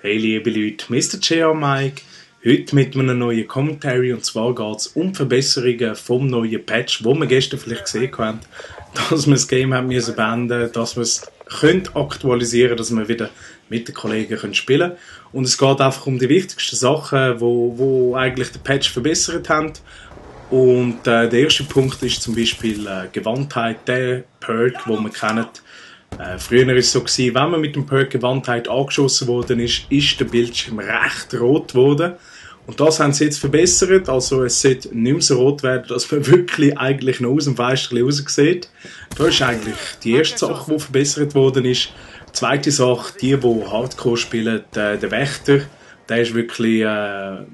Hey liebe Leute, Mr. J. Mike, heute mit einem neuen Commentary, und zwar geht es um die Verbesserungen vom neuen Patch, wo wir gestern vielleicht gesehen haben, dass wir das Game haben müssen beenden, dass wir es aktualisieren können, dass wir wieder mit den Kollegen spielen können. Und es geht einfach um die wichtigsten Sachen, wo eigentlich den Patch verbessert haben. Und der erste Punkt ist zum Beispiel Gewandtheit, der Perk, den wir kennen. Früher war es so, wenn man mit dem Perk Gewandtheit angeschossen worden ist, ist der Bildschirm recht rot geworden. Und das haben sie jetzt verbessert, also es sollte nicht mehr so rot werden, dass man wirklich eigentlich noch aus dem Fenster raussieht. Das ist eigentlich die erste Sache, die verbessert worden ist. Die zweite Sache, die Hardcore spielen, der Wächter, der ist wirklich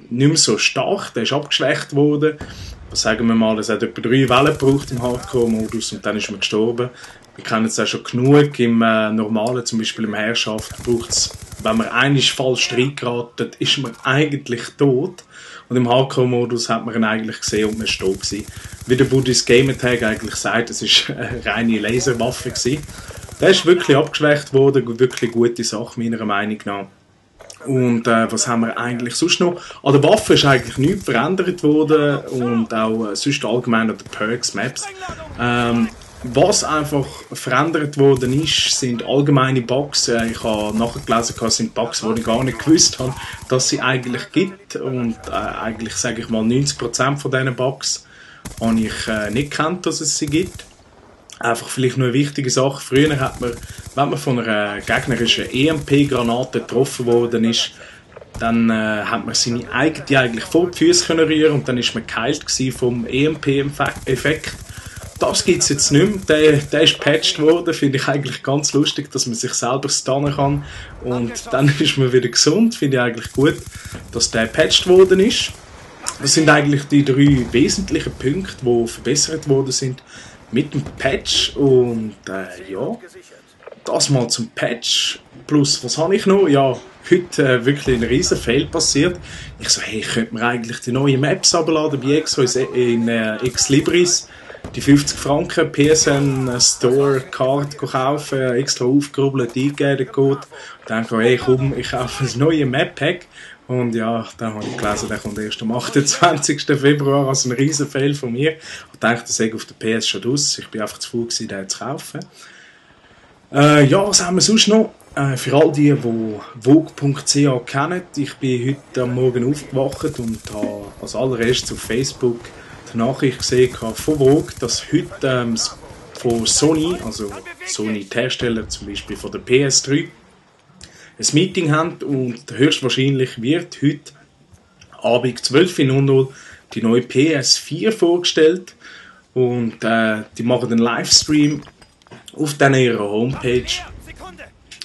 nicht mehr so stark, der ist abgeschwächt worden. Sagen wir mal, es hat etwa 3 Wellen gebraucht im Hardcore-Modus und dann ist man gestorben. Wir kennen es auch schon genug im normalen, zum Beispiel im Herrschaft, braucht es, wenn man einmal falsch reingeraten, ist man eigentlich tot. Und im Hardcore-Modus hat man ihn eigentlich gesehen und man ist tot gewesen. Wie der Buddhist Gamertag eigentlich sagt, es war eine reine Laserwaffe gewesen. Der ist wirklich abgeschwächt worden, wirklich gute Sache meiner Meinung nach. Und was haben wir eigentlich sonst noch? An der Waffe ist eigentlich nichts verändert worden und auch sonst allgemein an den Perks, Maps. Was einfach verändert worden ist, sind allgemeine Bugs. Ich habe nachgelesen, es sind Bugs, die ich gar nicht gewusst habe, dass sie eigentlich gibt. Und eigentlich, sage ich mal, 90% von diesen Bugs habe ich nicht gekannt, dass es sie gibt. Einfach vielleicht noch eine wichtige Sache. Früher hat man, wenn man von einer gegnerischen EMP-Granate getroffen worden ist, dann hat man seine eigene eigentlich vor die Füße können rühren und dann ist man geheilt vom EMP-Effekt. Das gibt es jetzt nicht mehr. Der ist gepatcht worden. Finde ich eigentlich ganz lustig, dass man sich selber stunnen kann. Und dann ist man wieder gesund. Finde ich eigentlich gut, dass der gepatcht worden ist. Das sind eigentlich die 3 wesentlichen Punkte, die verbessert worden sind mit dem Patch. Und ja, das mal zum Patch. Plus, was habe ich noch? Ja, heute wirklich ein riesen Fail passiert. Ich so, hey, könnte man eigentlich die neuen Maps abladen bei Exo in Xlibris. Die 50 Franken PSN Store Card kaufen, extra aufgerubbelt, eingegeben den Code. Und dann dachte ich, hey komm, ich kaufe ein neues Map Pack. Und ja, dann habe ich gelesen, der kommt erst am 28. Februar, also ein riesen Fail von mir. Ich dachte, das sei auf der PS schon aus. Ich bin einfach zu faul gewesen, den zu kaufen. Ja, was haben wir sonst noch? Für all die Vogue.ch kennen, ich bin heute am Morgen aufgewacht und habe als allererstes auf Facebook die Nachricht gesehen von Vogue, dass heute von Sony, also Sony, die Hersteller zum Beispiel von der PS3, ein Meeting haben und höchstwahrscheinlich wird heute Abend 12:00 Uhr die neue PS4 vorgestellt und die machen einen Livestream auf ihrer Homepage.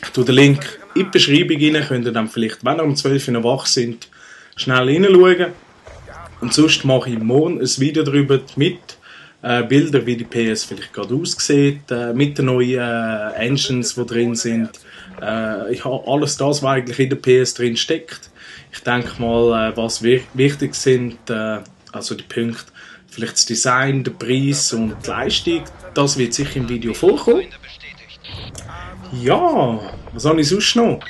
Ich tue den Link in die Beschreibung rein, könnt ihr dann vielleicht, wenn ihr um 12 Uhr wach sind, schnell reinschauen. Und sonst mache ich morgen ein Video darüber mit Bildern, wie die PS vielleicht gerade aussieht, mit den neuen Engines, die drin sind. Ich habe alles das, was eigentlich in der PS drin steckt. Ich denke mal, was wichtig sind, also die Punkte, vielleicht das Design, der Preis und die Leistung, das wird sicher im Video vorkommen. Ja, was habe ich sonst noch?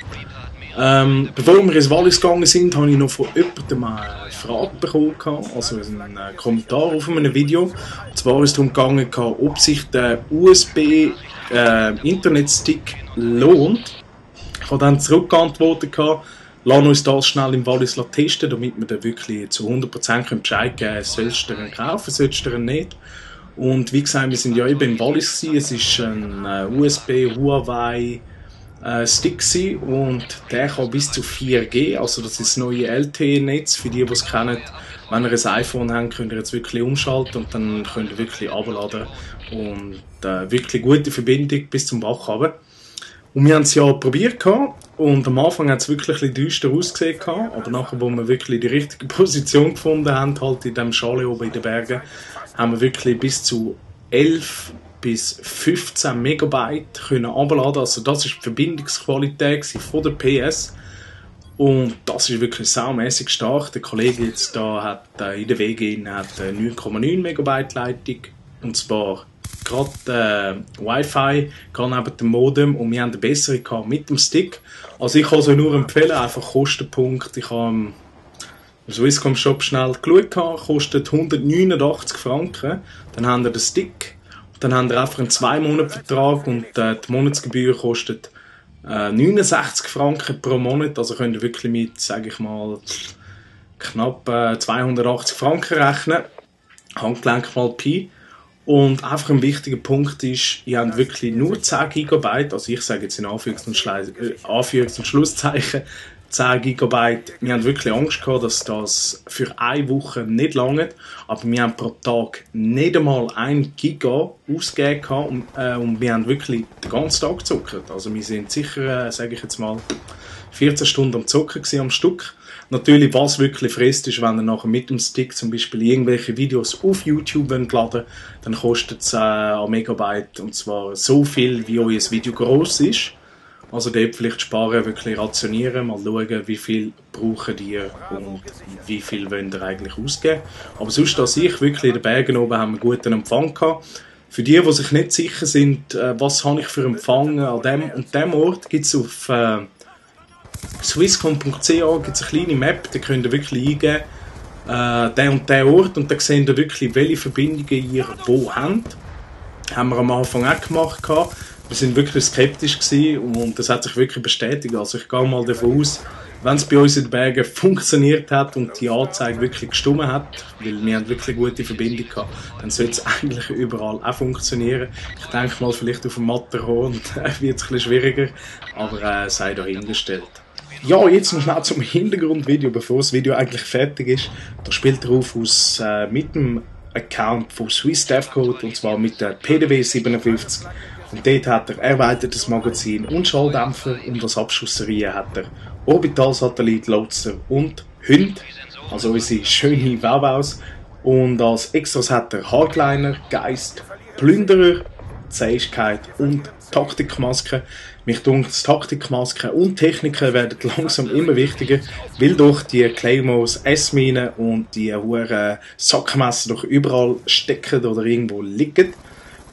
Bevor wir ins Wallis gegangen sind, habe ich noch von jemandem eine Frage bekommen, also einen Kommentar auf einem Video. Und zwar ist es darum gegangen, ob sich der USB-Internetstick lohnt. Ich habe dann zurückgeantwortet, lass uns das schnell im Wallis testen, damit wir dann wirklich zu 100% Bescheid geben können, sollst du den kaufen, sollst du den nicht. Und wie gesagt, wir sind ja eben im Wallis gewesen. Es ist ein USB Huawei Stick und der kann bis zu 4G, also das ist das neue LTE-Netz, für die es kennen. Wenn ihr ein iPhone habt, könnt ihr jetzt wirklich umschalten und dann könnt ihr wirklich abladen und wirklich gute Verbindung bis zum Bach runter. Und wir haben es ja probiert und am Anfang hat es wirklich ein bisschen düster ausgesehen, aber nachher, wo wir wirklich die richtige Position gefunden haben, halt in dem Schale oben in den Bergen, haben wir wirklich bis zu 11 bis 15 Megabyte können abladen. Also das ist die Verbindungsqualität von der PS. Und das ist wirklich saumässig stark. Der Kollege jetzt da hat in der WG hat 9,9 Megabyte Leitung. Und zwar gerade Wi-Fi neben dem Modem und wir haben eine bessere gehabt mit dem Stick. Also ich kann es euch nur empfehlen, einfach Kostenpunkt. Ich habe im Swisscom Shop schnell geschaut, kostet 189 Franken. Dann habt ihr den Stick, dann habt ihr einfach einen 2-Monat-Vertrag und die Monatsgebühr kostet 69 Franken pro Monat. Also könnt ihr wirklich mit, sage ich mal, knapp 280 Franken rechnen. Handgelenk mal Pi. Und einfach ein wichtiger Punkt ist, ihr habt wirklich nur 10 GB, also ich sage jetzt in Anführungs- und Schlusszeichen 10 GB. Wir haben wirklich Angst gehabt, dass das für eine Woche nicht langt, aber wir haben pro Tag nicht einmal 1 Giga ausgegeben und wir haben wirklich den ganzen Tag gezuckert. Also wir sind sicher, sage ich jetzt mal, 14 Stunden am Zocken am Stück. Natürlich, was wirklich frisst, ist, wenn ihr nachher mit dem Stick zum Beispiel irgendwelche Videos auf YouTube laden, dann kostet es ein Megabyte, und zwar so viel, wie euer Video gross ist. Also dort vielleicht sparen, wirklich rationieren, mal schauen, wie viel brauchen ihr und wie viel wollt ihr eigentlich ausgeben. Aber sonst, als ich wirklich in den Bergen oben haben wir einen guten Empfang gehabt. Für die sich nicht sicher sind, was habe ich für Empfang an dem und dem Ort, gibt es auf swisscom.ch gibt's eine kleine Map, da könnt ihr wirklich eingeben, der und der Ort, und dann seht ihr wirklich, welche Verbindungen ihr wo habt. Haben wir am Anfang auch gemacht. Wir sind wirklich skeptisch gewesen und das hat sich wirklich bestätigt. Also ich gehe mal davon aus, wenn es bei uns in den Bergen funktioniert hat und die Anzeige wirklich gestimmt hat, weil wir haben wirklich eine gute Verbindung gehabt, dann sollte es eigentlich überall auch funktionieren. Ich denke mal, vielleicht auf dem Matterhorn wird es ein bisschen schwieriger, aber sei dahingestellt. Ja, jetzt noch schnell zum Hintergrundvideo, bevor das Video eigentlich fertig ist. Da spielt er auf mit dem Account von Swiss Devcode, und zwar mit der PDW 57. Und dort hat er erweitertes Magazin und Schalldämpfer, und als Abschusserie hat er Orbitalsatellit, Lotser und Hund, also unsere schöne Webhaus. Und als Extras hat er Hardliner, Geist, Plünderer, Zähigkeit und Taktikmasken. Mich dunkt, Taktikmasken und Techniken werden langsam immer wichtiger, weil doch die Claymores, S-Minen und die hohen Sackmesser doch überall stecken oder irgendwo liegen.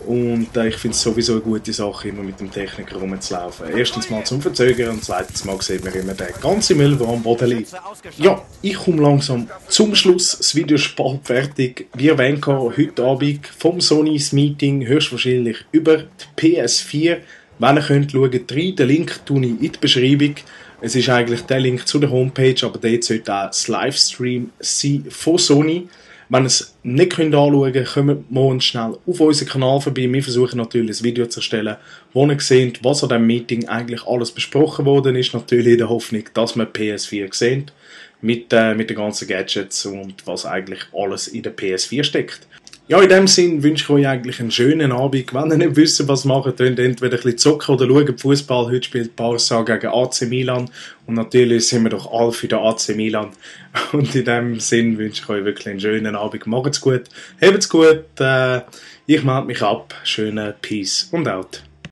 Und ich finde es sowieso eine gute Sache, immer mit dem Techniker rumzulaufen. Erstens mal zum Verzögern und zweitens mal sieht man immer den ganzen Müll, der am Boden liegt. Ja, ich komme langsam zum Schluss. Das Video ist bald fertig. Wie erwähnt, heute Abend vom Sony's Meeting höchstwahrscheinlich über die PS4. Wenn ihr könnt, schaut rein. Den Link tue ich in die Beschreibung. Es ist eigentlich der Link zu der Homepage, aber dort sollte auch das Livestream sein von Sony. Wenn ihr es nicht anschauen könnt, kommt morgen schnell auf unseren Kanal vorbei. Wir versuchen natürlich ein Video zu erstellen, wo ihr seht, was an diesem Meeting eigentlich alles besprochen worden ist. Natürlich in der Hoffnung, dass wir PS4 sehen, mit den ganzen Gadgets und was eigentlich alles in der PS4 steckt. Ja, in dem Sinn wünsche ich euch eigentlich einen schönen Abend. Wenn ihr nicht wisst, was machen könnt, entweder ein bisschen zocken oder schauen Fußball. Heute spielt Barca gegen AC Milan. Und natürlich sind wir doch alle für den AC Milan. Und in dem Sinn wünsche ich euch wirklich einen schönen Abend. Macht's gut, habt's gut. Ich melde mich ab. Schönen Peace und out.